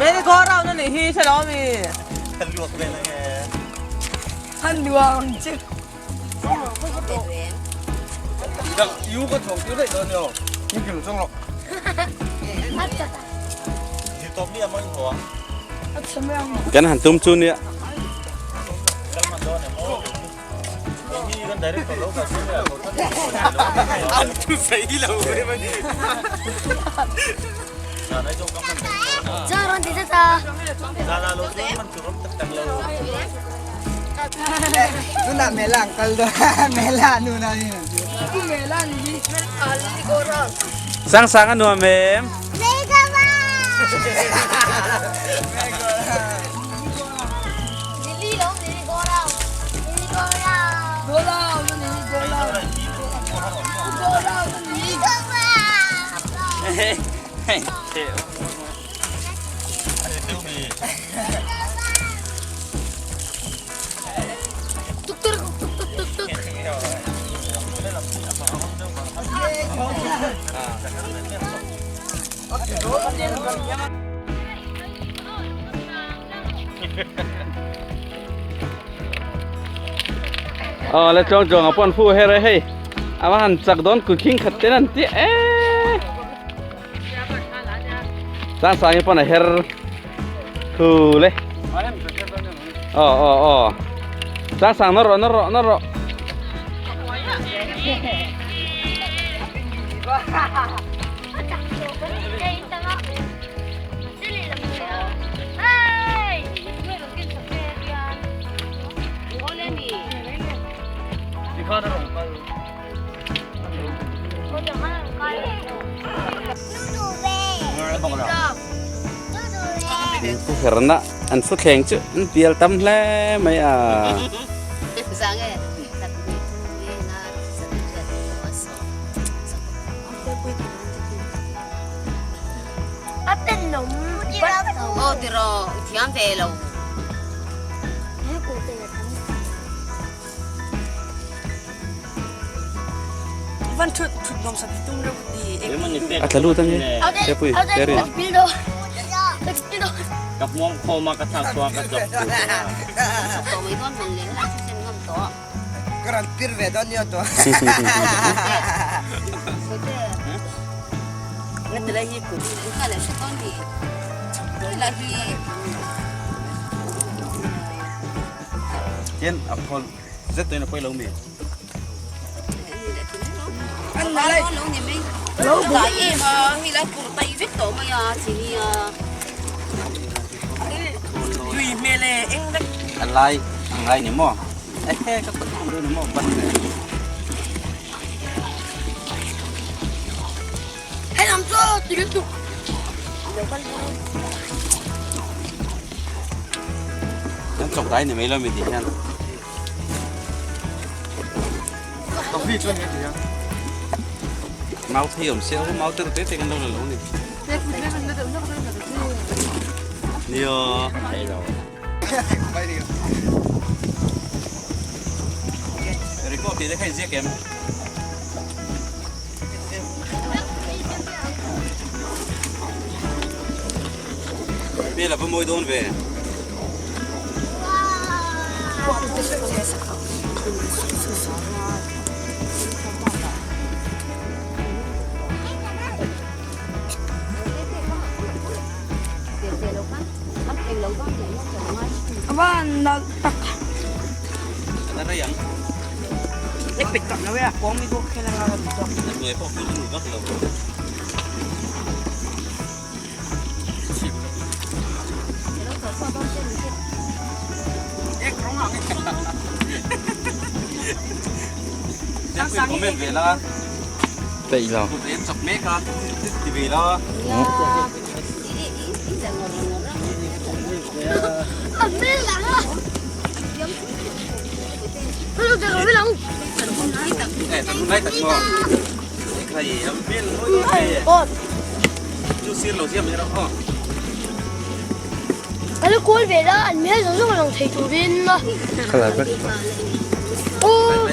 Merry go round a nih hi hre lo ami. Kan luak vel ange. Han luang chu. Yu ka thong tir daih dawn nio. Ni kilo chang lo. Zirtawp ni a mawi haw ang. Kan han tum chu nia. Kal man dawn em aw. Hi kan director lo ka chu nia. An thu sei lo ve mai. Zanai zawng ka hman Chuan rawn ti zet a. Zana lo chu man chu ram tak tak lo. Nuna mela ang kal do. Mela nuna ni. Mela ni. Sang sang a nuam em. Mega ba. Lily lo Lily go round. Lily go round. Go round ni go round. Go round ni. Lily go round. Tuk tuk tuk tuk tuk tuk. Aw le tlawng tlawng a pawn fu her e hei a va han chak dawn ku khing khat ten an ti e sang sang hi pawn a her thu le aw aw aw sang sang nawr rawh nawr rawh nawr rawh Thu herna an thu thleng chu an pial tam hle mai a. A tla lut ange Tepui Terry. Ka ran pir ve dawn nio to. Hian a thawl zet tawhin a pawi lo mi. A lai a ngai ni maw? Ehe ka kut khum deuh ni maw ban ve. Kan chawk dai ni mai lo mi ti hian. Mau thei awm se aw mau te te te kan lo la lo ni. Nio. Record tih te kha inziak em? Hmel a va mawi dawn ve. Peih lo. Ka lo kawl ve la, an hmel zawng zawng a lang thei turin a. Aw.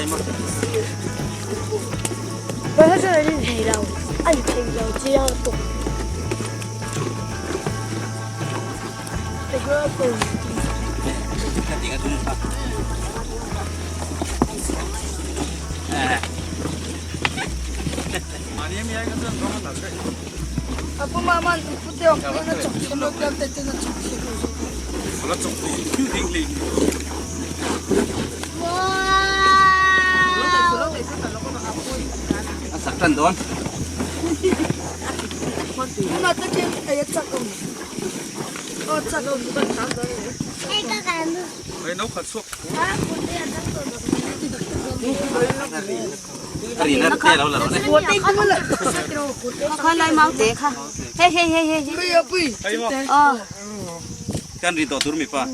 Ka chuan an inthei lo, an thei lo chiang lutuk. Kan ri tawh tur mi pa.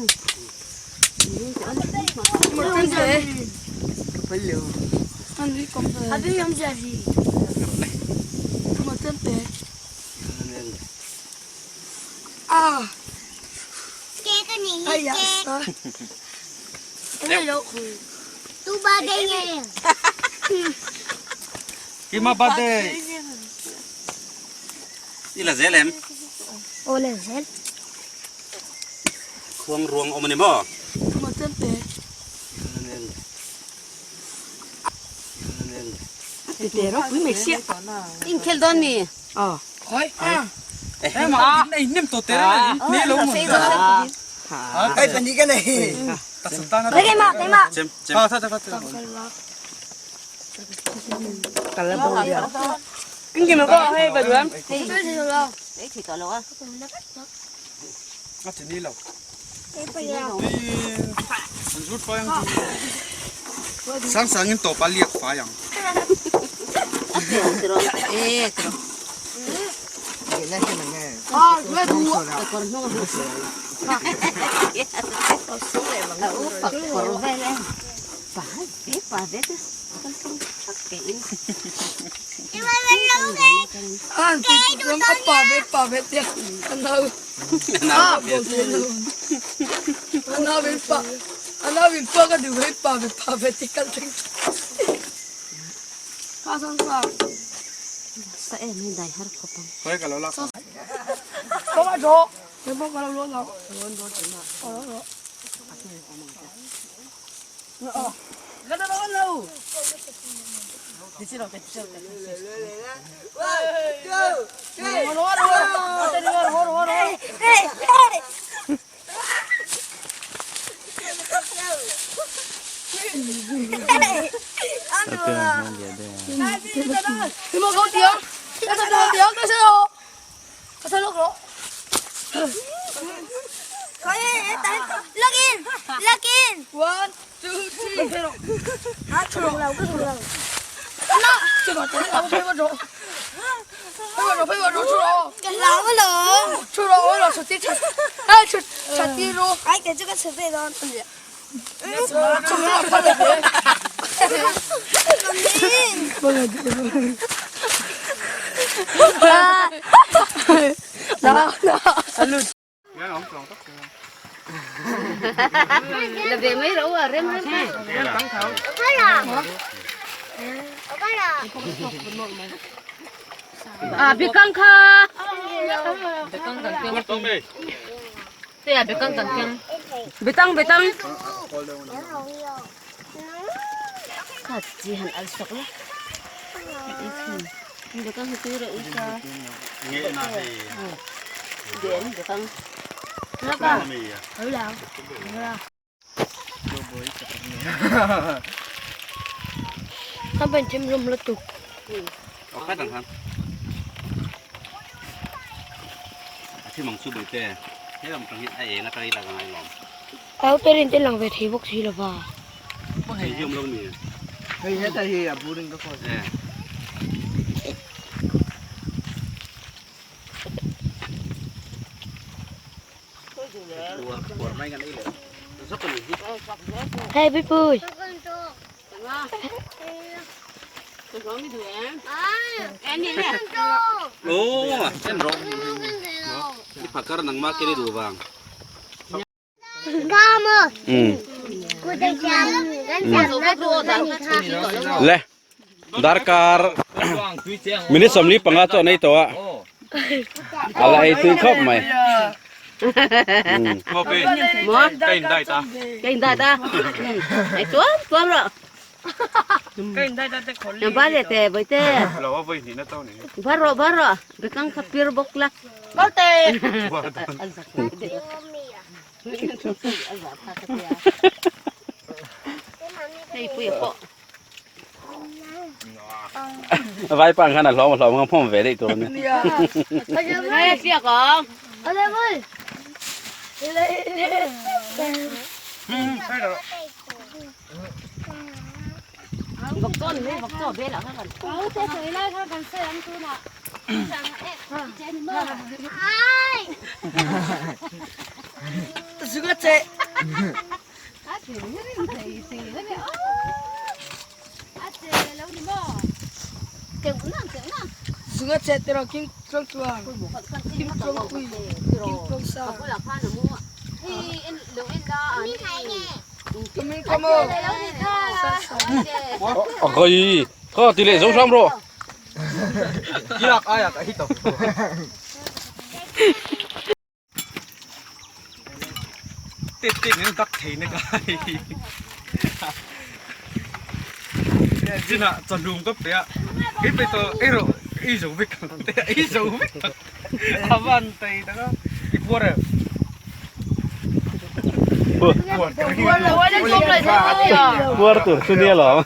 Kima birthday. I la zel em? Aw la zel. Khuang ruang awm a ni maw? Inkhel dawn mi? Aw. Keimah, keimah. Chem, chem. Sang sangin tawp a liak fai ang. Look in! Look in! Là về mấy rượu à, rem rem. À, bị căng kha. Thế à, bị căng căng căng. Bị tăng, bị tăng. Khát gì hẳn ăn sọc lắm. Bị căng thì tôi rượu sao. Nghệ na thì Đến bị căng. na mi à. Các bạn thêm rùm là tục. Có khách đằng thằng. Khi mong su bể tê, thế là một trong những ai là cái là cái lòng. Áo tên lên tên làng về thấy bốc gì là vào. Thấy dùng lâu mì. Hei heta hi a buring ka khaw. Nè. Của mấy cái này là rất là Hey, bít bùi. Ô, em rồi. Đi phá cар nang ma kiri du bang. Le darkar minute 45 chu an ei tawh a a la ei tui khawp mai Vai pang khan a hlawm a hlawm khan phawm ve daih tur a nia. Ôi, có tỷ lệ giống xong rồi. Puar tur chu nia lo.